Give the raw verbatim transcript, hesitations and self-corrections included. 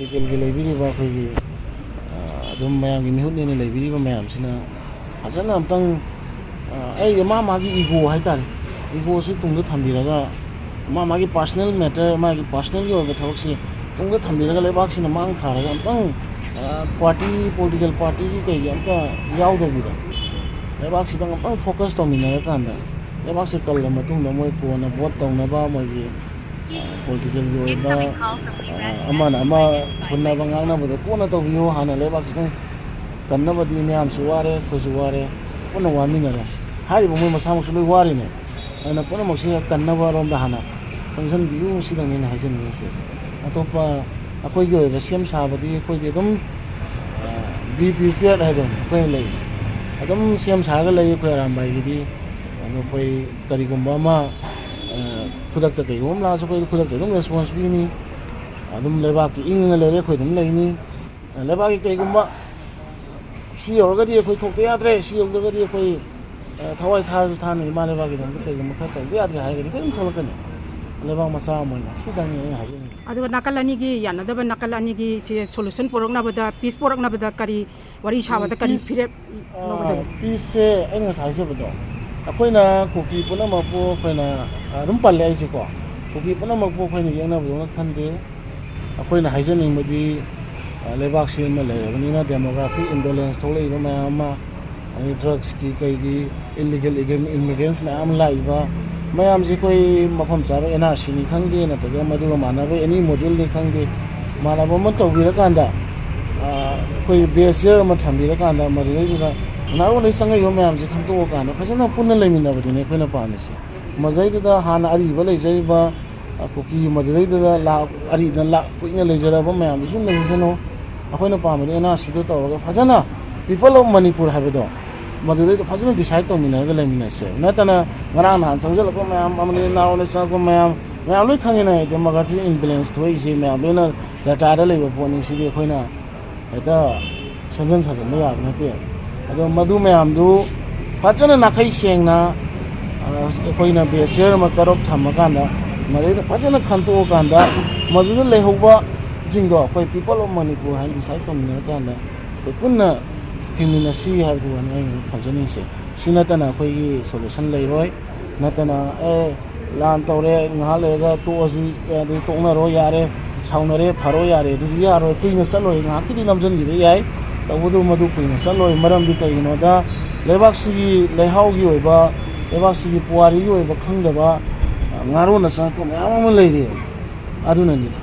ꯂꯣꯀꯦꯜꯒꯤ ꯂꯩꯕꯤꯔꯤꯕ ꯑꯩꯈꯣꯏꯒꯤ, ꯑ, ꯑꯗꯨꯝ ꯃꯌꯥꯝꯒꯤ ꯃꯤꯍꯨꯠꯅꯦꯅ ꯂꯩꯕꯤꯔꯤꯕ ꯃꯌꯥꯝꯁꯤꯅ ꯐꯖꯅ ꯑꯝꯇꯪ, ꯑ, ꯑꯩ ꯃꯥ ꯃꯥꯒꯤ ꯏꯒꯣ ꯍꯥꯏꯇꯥꯔꯦ, ꯏꯒꯣꯁꯤ ꯇꯨꯡꯗ ꯊꯝꯕꯤꯔꯒ, ꯃꯥ ꯃꯥꯒꯤ ꯄꯥꯔꯁꯣꯅꯦꯜ ꯃꯦꯇꯔ, ꯃꯥꯒꯤ ꯄꯥꯔꯁꯣꯅꯦꯜꯒꯤ ꯑꯣꯏꯕ ꯊꯕꯛꯁꯤ ꯇꯨꯡꯗ ꯊꯝꯕꯤꯔꯒ, ꯂꯩꯕꯥꯛꯁꯤꯅ ꯃꯥꯡ ꯊꯥꯔꯒ ꯑꯝꯇꯪ, ꯑ, ꯄꯥꯔꯇꯤ, ꯄꯣꯂꯤꯇꯤꯀꯦꯜ ꯄꯥꯔꯇꯤꯒꯤ ꯀꯩꯒꯤ ꯑꯝꯇ ꯌꯥꯎꯗꯕꯤꯗ, ꯂꯩꯕꯥꯛꯁꯤꯗ ꯑꯝꯇꯪ ꯐꯣꯀꯁ ꯇꯧꯃꯤꯟꯅꯔꯀꯥꯟꯗ, ꯂꯩꯕꯥꯛꯁꯦ ꯀꯜꯂ ꯃꯇꯨꯡꯗ ꯃꯣꯏ ꯀꯣꯟꯅ ꯚꯣꯠ ꯇꯧꯅꯕ, ꯃꯣꯏꯒꯤ ꯄꯣꯂꯤꯇꯤꯀꯦꯜꯒꯤ ꯑꯣꯏꯕ, ꯑ, ꯑꯃꯅ ꯑꯃ ꯍꯨꯟꯅꯕ ꯉꯥꯡꯅꯕꯗꯣ ꯀꯣꯟꯅ ꯇꯧꯕꯤꯌꯨ, ꯍꯥꯟꯅ ꯂꯩꯕꯥꯛ ꯈꯤꯇꯪ ꯀꯟꯅꯕꯗꯤ꯫ ꯃꯌꯥꯝꯁꯨ ꯋꯥꯔꯦ, ꯑꯩꯈꯣꯏꯁꯨ ꯋꯥꯔꯦ, ꯄꯨꯟꯅ ꯋꯥꯃꯤꯟꯅꯔꯦ꯫ ꯍꯥꯏꯔꯤꯕ ꯃꯣꯏ ꯃꯁꯥꯃꯛꯁꯨ ꯂꯣꯏ ꯋꯥꯔꯤꯅꯦ꯫ ꯑꯗꯨꯅ ꯄꯨꯝꯅꯃꯛꯁꯦ ꯀꯟꯅꯕ ꯔꯣꯝꯗ ꯍꯥꯟꯅ ꯆꯪꯁꯤꯟꯕꯤꯌꯨ, ꯁꯤꯗꯪꯅꯦ ꯑꯩꯅ ꯍꯥꯏꯖꯅꯤꯡꯉꯤꯁꯦ꯫ ꯑꯇꯣꯞꯄ ꯑꯩꯈꯣꯏꯒꯤ ꯑꯣꯏꯕ ꯁꯦꯝ ꯁꯥꯕꯗꯤ ꯑꯩꯈꯣꯏꯗꯤ ꯑꯗꯨꯝ, ꯑ, ꯕꯤ ꯄ꯭ꯔꯤꯄꯤꯌꯔꯠ ꯍꯥꯏꯗꯨꯅꯤ ꯑꯩꯈꯣꯏꯅ ꯂꯩꯔꯤꯁꯦ꯫ ꯑꯗꯨꯝ ꯁꯦꯝ ꯁꯥꯔꯒ ꯂꯩ ꯑꯩꯈꯣꯏ ꯑꯔꯥꯝꯕꯥꯏꯒꯤꯗꯤ꯫ ꯑꯗꯣ ꯑꯩꯈꯣꯏ ꯀꯔꯤꯒꯨꯝꯕ ꯑꯃ, ꯑ, ꯈꯨꯗꯛꯇ ꯀꯩꯒꯨꯝꯕ ꯑꯃ ꯂꯥꯛꯑꯁꯨ ꯑꯩꯈꯣꯏ ꯈꯨꯗꯛꯇ ꯑꯗꯨꯝ ꯔꯦꯁꯄꯣꯟꯁ ꯄꯤꯅꯤ꯫ ꯑꯗꯨꯝ ꯂꯩꯕꯥꯛꯀꯤ ꯏꯪꯅ ꯂꯩꯔꯦ, ꯑꯩꯈꯣꯏ ꯑꯗꯨꯝ ꯂꯩꯅꯤ꯫ ꯂꯩꯕꯥꯛꯀꯤ ꯀꯩꯒꯨꯝꯕ ꯁꯤ ꯌꯧꯔꯒꯗꯤ ꯑꯩꯈꯣꯏ ꯊꯣꯛꯇ ꯌꯥꯗ꯭ꯔꯦ, ꯁꯤ ꯌꯧꯗ꯭ꯔꯒꯗꯤ ꯑꯩꯈꯣꯏ, ꯑ, ꯊꯋꯥꯏ ꯊꯥꯔꯁꯨ ꯊꯥꯅ ꯏꯃꯥ ꯂꯩꯕꯥꯛꯀꯤꯗꯃꯛꯇ ꯀꯩꯒꯨꯝꯕ ꯈꯔ ꯇꯧꯗ ꯌꯥꯗ꯭ꯔꯦ ꯍꯥꯏꯔꯒꯗꯤ ꯑꯩꯈꯣꯏ ꯑꯗꯨꯝ ꯊꯣꯛꯂꯛꯀꯅꯤ꯫ ꯂꯩꯕꯥꯛ ꯃꯆꯥ ꯑꯃ ꯑꯣꯏꯅ ꯁꯤꯗꯪꯅꯤ ꯑꯩꯅ ꯍꯥꯏꯖꯅꯤꯡꯉꯤ꯫ ꯑꯗꯨꯒ ꯅꯥꯀꯜ ꯑꯅꯤꯒꯤ ꯌꯥꯅꯗꯕ ꯅꯥꯀꯜ ꯑꯅꯤꯒꯤ ꯁꯤ ꯁꯣꯂꯨꯁꯟ ꯄꯨꯔꯛꯅꯕꯗ, ꯄꯤꯁ ꯄꯨꯔꯛꯅꯕꯗ ꯀꯔꯤ ꯋꯥꯔꯤ ꯁꯥꯕꯗ ꯀꯔꯤ ꯄꯤꯁ, ꯐꯤꯔꯦꯞ ꯑ, ꯂꯧꯒꯗꯒꯦ? ꯄꯤꯁꯁꯦ ꯑꯩꯅ ꯉꯁꯥꯏ ꯍꯥꯏꯖꯕꯗꯣ, ꯑꯩꯈꯣꯏꯅ ꯀꯨꯀꯤ ꯄꯨꯝꯅꯃꯛꯄꯨ ꯑꯩꯈꯣꯏꯅ, ꯑ, ꯑꯗꯨꯝ ꯄꯜꯂꯦ ꯑꯩꯁꯦꯀꯣ, ꯀꯨꯀꯤ ꯄꯨꯝꯅꯃꯛꯄꯨ ꯑꯩꯈꯣꯏꯅ ꯌꯦꯛꯅꯕꯗꯧꯅ ꯈꯟꯗꯦ꯫ ꯑꯩꯈꯣꯏꯅ ꯍꯥꯏꯖꯅꯤꯡꯕꯗꯤ, ꯑ, ꯂꯩꯕꯥꯛꯁꯤ ꯑꯃ ꯂꯩꯔꯕꯅꯤꯅ ꯗꯦꯃꯣꯒ꯭ꯔꯥꯐꯤꯛ ꯏꯝꯕꯦꯂꯦꯟꯁ ꯊꯣꯛꯂꯛꯏꯕ ꯃꯌꯥꯝ ꯑꯃ, ꯑꯗꯩ ꯗ꯭ꯔꯒꯁꯀꯤ ꯀꯩꯒꯤ ꯏꯜꯂꯤꯒꯦꯜ ꯏꯃꯤꯒ꯭ꯔꯦꯟꯁ ꯃꯌꯥꯝ ꯑꯃ ꯂꯥꯛꯏꯕ ꯃꯌꯥꯝꯁꯤ ꯑꯩꯈꯣꯏ ꯃꯐꯝ ꯆꯥꯕ ꯑꯦꯟ ꯑꯥꯔ ꯁꯤꯅꯤ ꯈꯪꯗꯦ, ꯅꯠꯇ꯭ꯔꯒ ꯃꯗꯨꯒ ꯃꯥꯟꯅꯕ ꯑꯦꯅꯤ ꯃꯣꯗꯦꯜꯅꯤ ꯈꯪꯗꯦ, ꯃꯥꯟꯅꯕ ꯑꯃ ꯇꯧꯕꯤꯔꯀꯥꯟꯗ, ꯑ, ꯑꯩꯈꯣꯏ ꯕꯦꯁ ꯌꯔ ꯑꯃ ꯊꯝꯕꯤꯔꯀꯥꯟꯗ ꯃꯗꯨꯗꯩꯗꯨꯗ ꯅꯍꯥꯔꯣꯜꯗꯩ ꯆꯪꯉꯛꯏꯕ ꯃꯌꯥꯝꯁꯤ ꯈꯟꯇꯣꯛꯑꯀꯥꯟꯗ ꯐꯖꯅ ꯄꯨꯟꯅ ꯂꯩꯃꯤꯟꯅꯕꯗꯨꯅꯤ ꯑꯩꯈꯣꯏꯅ ꯄꯥꯝꯃꯤꯁꯤ꯫ ꯃꯗꯨꯗꯩꯗꯨꯗ ꯍꯥꯟꯅ ꯑꯔꯤꯕ ꯂꯩꯖꯔꯤꯕ, ꯑ, ꯀꯨꯀꯤ ꯃꯗꯨꯗꯩꯗꯨꯗ ꯂꯥꯛ ꯑꯔꯤꯗ ꯂꯥꯛ ꯀꯨꯏꯅ ꯂꯩꯖꯔꯕ ꯃꯌꯥꯝꯗꯨꯁꯨ ꯂꯩꯖꯁꯅꯨ꯫ ꯑꯩꯈꯣꯏꯅ ꯄꯥꯝꯕꯗꯤ ꯑꯦꯟ ꯑꯥꯔ ꯁꯤꯗꯣ ꯇꯧꯔꯒ ꯐꯖꯅ ꯄꯤꯄꯜ ꯑꯣꯐ ꯃꯅꯤꯄꯨꯔ ꯍꯥꯏꯕꯗꯣ ꯃꯗꯨꯗꯩꯗ ꯐꯖꯅ ꯗꯤꯁꯥꯏꯠ ꯇꯧꯃꯤꯟꯅꯔꯒ ꯂꯩꯃꯤꯟꯅꯁꯦ꯫ ꯅꯠꯇꯅ ꯉꯔꯥꯡ ꯅꯍꯥꯟ ꯆꯪꯁꯤꯜꯂꯛꯄ ꯃꯌꯥꯝ ꯑꯃꯗꯤ ꯅꯥꯔꯣꯟꯗ ꯆꯪꯉꯛꯄ ꯃꯌꯥꯝ, ꯃꯌꯥꯝ ꯂꯣꯏ ꯈꯪꯉꯤꯅ ꯗꯦꯃꯣꯀ꯭ꯔꯦꯇꯤꯛ ꯏꯝꯕꯦꯂꯦꯟꯁ ꯊꯣꯛꯏꯁꯦ ꯃꯌꯥꯝ ꯂꯣꯏꯅ ꯗꯇꯥꯗ ꯂꯩꯕ ꯄꯣꯠꯅꯤ꯫ ꯁꯤꯗꯤ ꯑꯩꯈꯣꯏꯅ ꯍꯦꯛꯇ ꯁꯦꯝꯖꯤꯟ ꯁꯥꯖꯤꯟꯕ ꯌꯥꯕ ꯅꯠꯇꯦ꯫ ꯑꯗꯣ ꯃꯗꯨ ꯃꯌꯥꯝꯗꯨ ꯐꯖꯅ ꯅꯥꯈꯩ ꯁꯦꯡꯅ, ꯑ, ꯑꯩꯈꯣꯏꯅ ꯕꯦꯁ ꯌꯔ ꯑꯃ ꯀꯠ ꯑꯣꯐ ꯊꯝꯃꯀꯥꯟꯗ ꯃꯗꯩꯗ ꯐꯖꯅ ꯈꯟꯇꯣꯛꯑꯀꯥꯟꯗ ꯃꯗꯨꯗ ꯂꯩꯍꯧꯕ ꯁꯤꯡꯗꯣ ꯑꯩꯈꯣꯏ people of Manipur ꯍꯥꯏꯅ decide ꯇꯧꯃꯤꯟꯅꯔꯀꯥꯟꯗ ꯑꯩꯈꯣꯏ ꯄꯨꯟꯅ ꯍꯤꯡꯃꯤꯟꯅꯁꯤ ꯍꯥꯏꯕꯗꯨ ꯋꯥꯅꯤ ꯑꯩꯅ ꯊꯝꯖꯅꯤꯡꯉꯤꯁꯦ꯫ ꯁꯤ ꯅꯠꯇꯅ ꯑꯩꯈꯣꯏꯒꯤ solution ꯂꯩꯔꯣꯏ꯫ ꯅꯠꯇꯅ ꯑꯦ, ꯂꯥꯟ ꯇꯧꯔꯦ, ꯉꯥꯏꯍꯥꯛ ꯂꯩꯔꯒ ꯇꯣꯛꯑꯁꯤ, ꯑꯗꯩ ꯇꯣꯛꯅꯔꯣ ꯌꯥꯔꯦ, ꯁꯥꯎꯅꯔꯦ ꯐꯔꯣ ꯌꯥꯔꯦ, ꯑꯗꯨꯗꯤ ꯌꯥꯔꯣꯏ꯫ ꯀꯨꯏꯅ ꯆꯠꯂꯣꯏ, ꯉꯥꯏꯍꯥꯛꯀꯤꯗꯤ ꯅꯝꯁꯤꯟꯈꯤꯕ ꯌꯥꯏ, ꯇꯧꯕꯇꯕꯨ ꯃꯗꯨ ꯀꯨꯏꯅ ꯆꯠꯂꯣꯏ꯫ ꯃꯔꯝꯗꯤ ꯀꯩꯒꯤꯅꯣꯗ ꯂꯩꯕꯥꯛꯁꯤꯒꯤ ꯂꯩꯍꯥꯎꯒꯤ ꯑꯣꯏꯕ, ꯂꯩꯕꯥꯛꯁꯤꯒꯤ ꯄꯨꯋꯥꯔꯤꯒꯤ ꯑꯣꯏꯕ ꯈꯪꯗꯕ ꯉꯥꯔꯣꯟꯅ ꯆꯪꯉꯛꯄ ꯃꯌꯥꯝ ꯑꯃ ꯂꯩꯔꯤ꯫ ꯑꯗꯨꯅꯅꯤ꯫